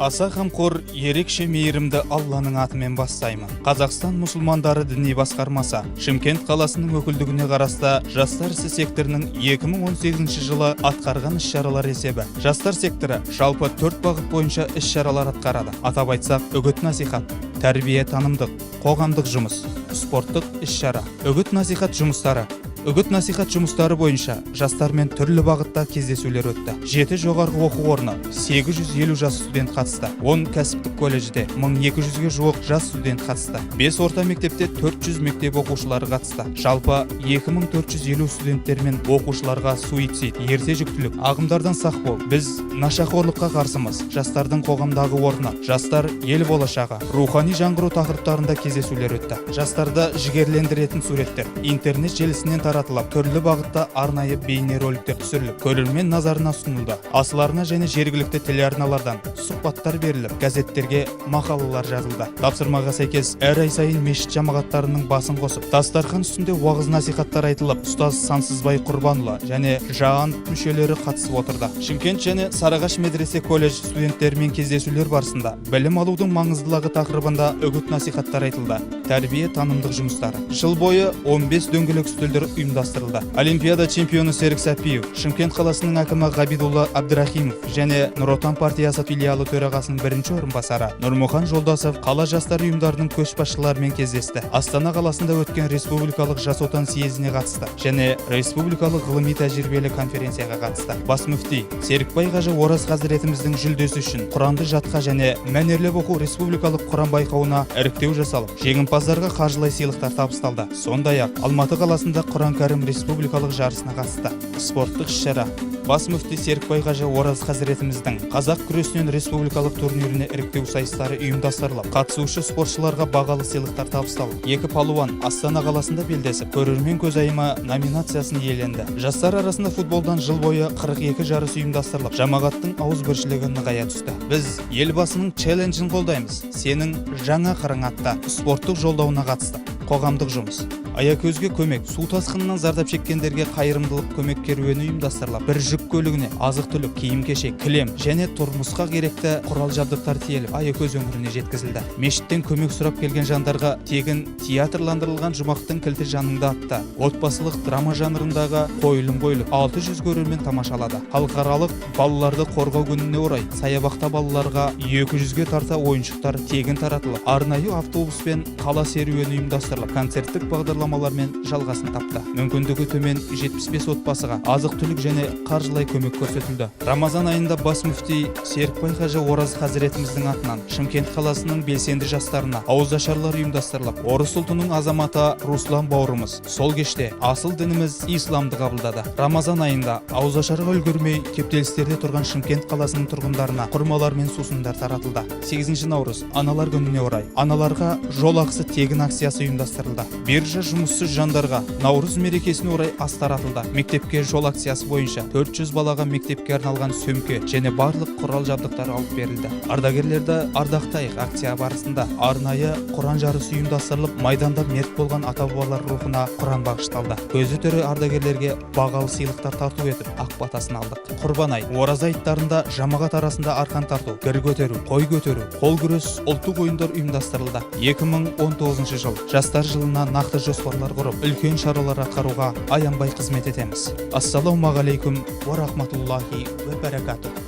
Аса қамқор, ерекше мейірімді Алланың атымен бастаймын. Қазақстан мұсылмандары діни басқармасы Шымкент қаласының өкілдігіне қарасты жастар ісі секторының 2018 жылы атқарған іс-шаралар есебі. Жастар секторы жалпы төрт бағыт бойынша іс-шаралар атқарады. Атап айтсақ, үгіт насихат, тәрбие танымдық, қоғамдық жұмыс, спорттық іс-шара. Үгіт насихат жұмыстары. Үгіт насихат жұмыстары бойынша жастармен түрлі бағытта кездесулер өтті. Жеті жоғарғы оқу орны, 850 жас студент қатысты. 10 кәсіптік колледжде 1200-ге жуық жас студент қатысты. 5 орта мектепте 400 мектеп оқушылары қатысты. Жалпы 2450 студенттер мен оқушыларға суицид, ерте жүктілік, ағымдардан сақ бол, біз нашақорлыққа қарсымыз, жастардың қоғамдағы орны, жастар – ел болашағы, рухани жаңғыру тақырыптарында кездесулер өтті. Жастарды жігерлендіретін суреттер интернет желісінен таратылып, түрлі бағытта арнайы бейнероликтер түсіріліп, көрермен назарына ұсынылды. Асыл арна және жергілікті телеарналардан сұхбаттар беріліп, газеттерге мақалалар жазылды. Тапсырмаға сәйкес, әр ай сайын мешіт жамағаттарының басын қосып, дастархан үстінде уағыз насихаттар айтылып, ұстаз Сансызбай Құрбанұлы және ЖААН мүшелері қатысып отырды. Шымкент және Сарыағаш медресе колледж студенттерімен кездесулер барысында білім алудың маңыздылығы тақырыбында үгіт насихаттар айтылды. Тәрбие танымдық жұмыстары. Жыл бойы 15 дөңгелек үстелдер ұйымдастырылды. Олимпиада чемпионы Серік Сәпиев, Шымкент қаласының әкімі Ғабидулла Әбдірахимов және Нұр Отан партиясы филиалы төрағасының бірінші орынбасары Нұрмұхан Жолдасов қала жастар ұйымдарының көшбасшыларымен кездесті. Астана қаласында өткен республикалық Жас Отан съезіне қатысты және республикалық ғылыми тәжірибелі конференцияға қатысты. Бас мүфти Серікбай қажы Ораз хазіретіміздің жүлдесі үшін Құранды жатқа және мәнерлеп оқу республикалық Құран байқауына іріктеу жасалып, жеңімпаздарға қаржылай сыйлықтар табысталды. Сондай ақ Алматы қаласында Құран Кәрім республикалық жарысына қатысты. Спорттық іс-шара. Бас мүфти Серікбай қажы Ораз хазіретіміздің қазақ күресінен республикалық турниріне іріктеу сайыстары ұйымдастырылып, қатысушы спортшыларға бағалы сыйлықтар табысталып, екі палуан Астана қаласында белдесіп, көрермен көзайымы номинациясын иеленді. Жастар арасында футболдан жыл бойы 42 жарыс ұйымдастырылып, жамағаттың ауызбіршілігі нығая түсті. Біз Елбасының челленджін қолдаймыз, сенің жаңа қырың атты спорттық жолдауына қатыстық. Қоғамдық жұмыс. Аякөзге көмек. Су тасқынынан зардап шеккендерге қайырымдылық көмек керуені ұйымдастырылып, бір жүк көлігіне азық түлік, киім кешек, кілем және тұрмысқа керекті құрал жабдықтар тиеліп, Аякөз өңіріне жеткізілді. Мешіттен көмек сұрап келген жандарға тегін театрландырылған «Жұмақтың кілті жаныңда» атты отбасылық драма жанрындағы қойылым қойылып, 600 көрермен тамашалады. Халықаралық балаларды қорғау күніне орай саябақта балаларға 200-ге тарта ойыншықтар тегін таратылып, арнайы автобуспен қала серуені ұйымдастырылып, концерттік бағдарламалармен жалғасын тапты. Мүмкіндігі төмен 75 отбасыға азық түлік және қаржылай көмек көрсетілді. Рамазан айында бас мүфти Серікбай қажы Ораз хазіретіміздің атынан Шымкент қаласының белсенді жастарына ауызашарлар ұйымдастырылып, орыс ұлтының азаматы Руслан бауырымыз сол кеште асыл дініміз исламды қабылдады. Рамазан айында ауызашарға үлгермей кептелістерде тұрған Шымкент қаласының тұрғындарына құрмалар мен сусындар таратылды. 8 наурыз аналар күніне орай аналарға жол ақысы тегін акциясы ұйымдастырылды. Биржа жұмыссыз жандарға наурыз мерекесіне орай ас таратылды. Мектепке жол акциясы бойынша 400 балаға мектепке арналған сөмке және барлық құрал жабдықтар алып берілді. Ардагерлерді ардақтайық акция барысында арнайы Құран жарысы ұйымдастырылып, майданда мерт болған ата бабалар рухына Құран бағышталды. Көзі тірі ардагерлерге бағалы сыйлықтар тарту етіп, ақ батасын алдық. Құрбан айт, ораза айттарында жамағат арасында арқан тарту, гір көтеру, қой көтеру, қол күрес, ұлттық ойындар ұйымдастырылды. 2019 жыл жастар жылына нақты жоспарлар құрып, үлкен шаралар атқаруға аянбай қызмет етеміз. Ассалаумағалейкум уа рахматуллахи уа баракатух.